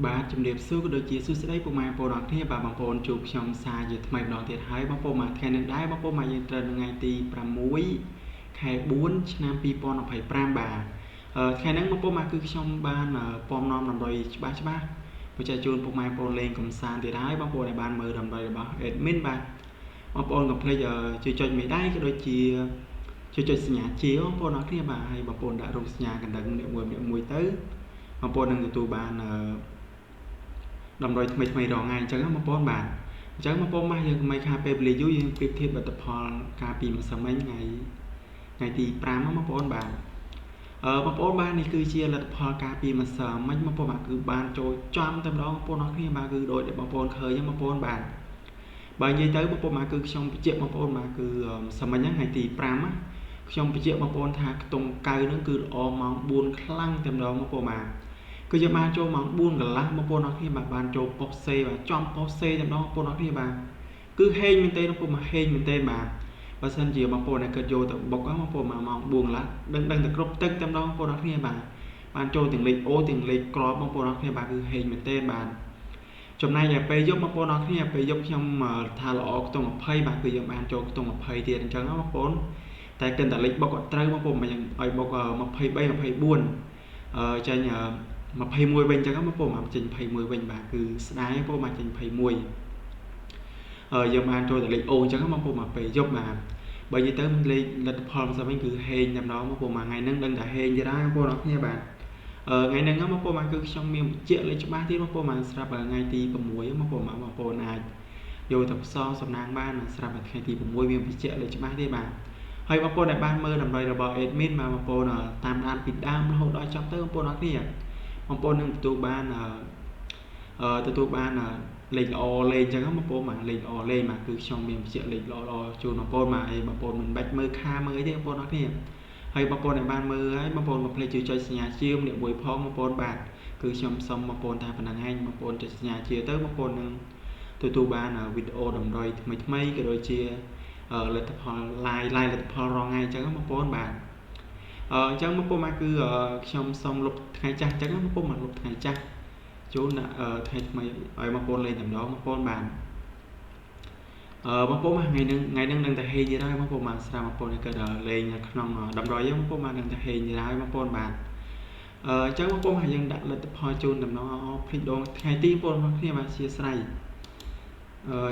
បាទជំរាបសួរក៏ដូចជាសួស្តីពុកម៉ែបងប្អូនអរគ្នាបាទបងប្អូនជួបខ្ញុំសាជាថ្មីម្ដងទៀតហើយបងប្អូនមកថ្ងៃនេះដែរបងប្អូនមកយើងត្រូវនៅថ្ងៃទី6ខែ4ឆ្នាំ2025បាទថ្ងៃហ្នឹងបងប្អូនមកគឺខ្ញុំបានពំនាំតម្រុយច្បាស់ច្បាស់បច្ចេកជូនពុកម៉ែបងប្អូនលេងកំសាន្តទៀតហើយបងប្អូនដែលបានមើលតម្រុយរបស់ admin បាទបងប្អូនកុំភ្លេចជួយចុចមេដៃក៏ដូចជាជួយចុចសញ្ញាជាបងប្អូនអរគ្នាបាទហើយបងប្អូនដាក់រូបសញ្ញាកណ្ដឹងម្នាក់មួយម្នាក់មួយទៅបងប្អូននឹងទទួលបានតម្រុយថ្មីថ្មីរាល់ថ្ងៃអញ្ចឹងបងប្អូនបាទអញ្ចឹងបងប្អូនមកយើងកុំឲ្យខាតពេលវេលាយូរយើងប្រៀបធៀបលទ្ធផលកាលពីម្សិលមិញថ្ងៃទី5បងប្អូនបាទបងប្អូនបាទនេះគឺជាលទ្ធផលកាលពីម្សិលមិញបងប្អូនបាទគឺបានចូលចំតែម្ដងបងប្អូនអរគ្នាបាទគឺដូចដែលបងប្អូនឃើញបងប្អូនបាទបើនិយាយទៅបងប្អូនបាទគឺខ្ញុំបញ្ជាក់បងប្អូនបាទគឺម្សិលមិញហ្នឹងថ្ងៃទី5ខ្ញុំបញ្ជាក់បងប្អូនថាខ្ទង់កៅហ្នឹងគឺល្អម៉ោង4ខ្លាំងតែម្ដងបងប្អូនបាទគឺយើងបានចូលម៉ោង4កន្លះបងប្អូនអរគ្នាបាទបានចូលប៉ុស្តិ៍សេបាទចំប៉ុស្តិ៍សេតែម្ដងបងប្អូនអរគ្នាបាទគឺហេងមែនទេបងប្អូនមកហេងមែនទេបាទបើសិនជាបងប្អូនដែលគិតយកទៅបុកបងប្អូនមកម៉ោង4កន្លះដឹងតែគ្រប់ទឹកតែម្ដងបងប្អូនអរគ្នាបាទបានចូលទាំងលេខអូទាំងលេខក្របបងប្អូនអរគ្នាបាទគឺហេងមែនទេបាទចំណែកឯពេលយប់បងប្អូនអរគ្នាពេលយប់ខ្ញុំថាល្អខ្ទង់20បាទគឺយើងបានចូលខ្ទង់20ទៀតអញ្ចឹងបងប្អូនតែគិតតែលេខបុកអត់ត្រូវបងប្អូនមិនឲ្យបុក23 24ចេញ21វិញអញ្ចឹងបងប្អូនមកចេញ21វិញបាទគឺស្ដាយបងប្អូនមកចេញ21យើងបានចូលតែលេខអូអញ្ចឹងបងប្អូនមកពេលយប់បាទបើនិយាយទៅលេខលទ្ធផលផ្សេងវិញគឺហេងតែម្ដងបងប្អូនមួយថ្ងៃហ្នឹងដឹងតែហេងទៀតហើយបងប្អូនអរគ្នាបាទថ្ងៃហ្នឹងបងប្អូនបាទគឺខ្ញុំមានបញ្ជាក់លេខច្បាស់ទៀតបងប្អូនបាទស្រាប់ថ្ងៃទី6បងប្អូនបាទបងប្អូនអាចយកទៅផ្សងសំណាងបានស្រាប់ថ្ងៃទី6មានបញ្ជាក់លេខច្បាស់ទៀតបាទហើយបងប្អូនដែលបានមើលតម្រុយរបស់ admin បាទបងប្អូនតាមដានពីដើមរហូតដល់ចប់ទៅបងប្អូនអរគ្នាបងប្អូននឹងទទួលបានលេខល្អលេងអញ្ចឹងបងប្អូនបាទលេខល្អលេងបាទគឺខ្ញុំមានបញ្ជាក់លេខល្អល្អជូនបងប្អូនបាទហើយបងប្អូនមិនបាច់មើលខាមើលអីទេបងប្អូនអរគ្នាហើយបងប្អូនដែលបានមើលហើយបងប្អូនកុំភ្លេចជួយចុចសញ្ញាជាម្នាក់មួយផងបងប្អូនបាទគឺខ្ញុំសូមបងប្អូនថាប៉ុណ្្នឹងឯងបងប្អូនចុចសញ្ញាជាទៅបងប្អូននឹងទទួលបានវីដេអូតម្រុយថ្មីថ្មីក៏ដូចជាលទ្ធផល live លទ្ធផលរាល់ថ្ងៃអញ្ចឹងបងប្អូនបាទអញ្ចឹងបងប្អូនបាទគឺខ្ញុំសូមលុបថ្ងៃចាស់អញ្ចឹងបងប្អូនបាទលុបថ្ងៃចាស់ជូនថ្ងៃថ្មីឲ្យបងប្អូនលេងតែម្ដងបងប្អូនបាទបងប្អូនបាទថ្ងៃហ្នឹងនឹងតែហេងទៀតហើយបងប្អូនបាទស្រាប់បងប្អូនក៏លេងក្នុងតម្រុយបងប្អូនបាទនឹងតែហេងទៀតហើយបងប្អូនបាទអញ្ចឹងបងប្អូនបាទយើងដាក់លទ្ធផលជូនតំណងភ្លេចដងថ្ងៃទីបងប្អូនគ្នាបាទជាស្រ័យ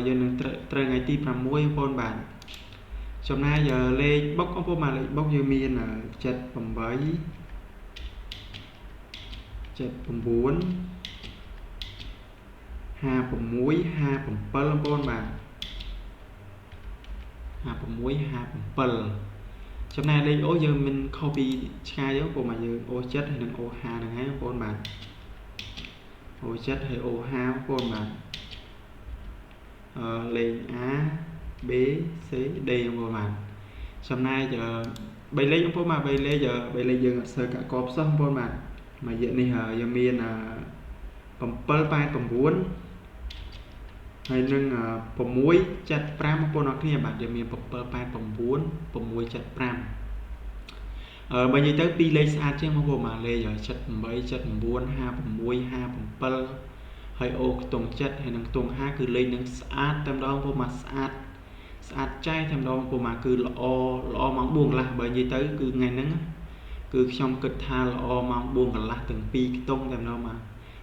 យើងនឹងត្រូវថ្ងៃទី6បងប្អូនបាទចំណែកលេខបុកបងប្អូនបាទលេខបុកយើងមាន78 79 56 57បងប្អូនបាទ56 57ចំណែកលេខអូយើងមិនខុសពីឆ្ងាយទេបងប្អូនបាទយើងអូ7ហើយនិងអូ5ហ្នឹងហើយបងប្អូនបាទអូ7ហើយអូ5បងប្អូនបាទលេខ A B C D បងប្អូនបាទចំណែក3លេខបងប្អូនបាទ3លេខ3លេខយើងអត់សូវកាក់កបសោះបងប្អូនបាទមួយរយៈនេះយើងមាន789ហើយនឹង675បងប្អូនអរគ្នាបាទយើងមាន789 675បើនិយាយទៅពីរលេខស្អាតជាងបងប្អូនបាទលេខ78 79 56 57ហើយអូខ្ទង់7ហើយនឹងខ្ទង់5គឺលេខនឹងស្អាតតែម្ដងបងប្អូនបាទស្អាតស្អាតចែតែម្ដងបងប្អូនបាទគឺល្អល្អម៉ោង4កន្លះបើនិយាយទៅគឺថ្ងៃហ្នឹងគឺខ្ញុំគិតថាល្អម៉ោង4កន្លះទាំងពីរខ្ទង់តែម្ដងបាទ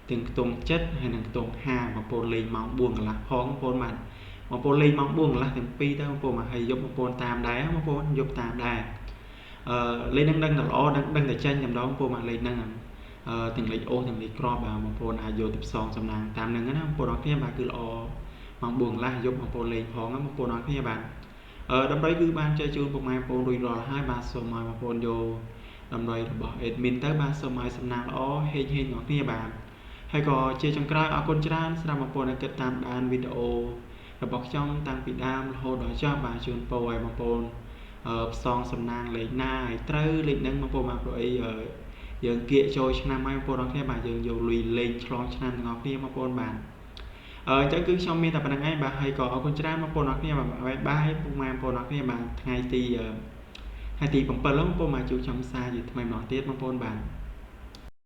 ទាំងខ្ទង់7ហើយនិងខ្ទង់5បងប្អូនលេងម៉ោង4កន្លះផងបងប្អូនបាទបងប្អូនលេងម៉ោង4កន្លះទាំងពីរទៅបងប្អូនបាទហើយយប់បងប្អូនតាមដែរបងប្អូនយប់តាមដែរលេខហ្នឹងដឹងតែល្អដឹងតែចាញ់តែម្ដងបងប្អូនបាទលេខហ្នឹងទាំងលេខអូសទាំងលេខក្របបាទបងប្អូនអាចយកទៅផ្សងសំណាងតាមហ្នឹងណាបងប្អូនអរគ្នាបាទគឺល្អម៉ោង4កន្លះយប់បងប្អូនលេងផងបងប្អូនអរគ្នាបាទតម្រុយគឺបានចែកជូនពុកម៉ែបងប្អូនរួចរាល់ហើយបាទសូមឲ្យបងប្អូនយកតម្រុយរបស់ admin ទៅបាទសូមឲ្យសំណាងល្អហេងហេងទាំងគ្នាបាទហើយក៏ជាចុងក្រោយអរគុណច្រើនសម្រាប់បងប្អូនដែលគិតតាមដានវីដេអូរបស់ខ្ញុំតាំងពីដើមរហូតដល់ចប់បាទជូនពរឲ្យបងប្អូនផ្សងសំណាងលេខណាឲ្យត្រូវលេខហ្នឹងបងប្អូនបាទព្រោះអីយើងគៀកចូលឆ្នាំហើយបងប្អូនអរគ្នាបាទយើងយកលុយលេងឆ្លងឆ្នាំទាំងអស់គ្នាបងប្អូនបាទអញ្ចឹងគឺខ្ញុំមានតែប៉ុណ្្នឹងឯងបាទហើយក៏អរគុណច្រើនបងប្អូនអរគ្នាបាទបាយបាយពុកម៉ែបងប្អូនអរគ្នាបាទថ្ងៃទី ថ្ងៃទី7បងប្អូនមកជួបខ្ញុំសាជាថ្មីម្ដងទៀតបងប្អូនបាទ។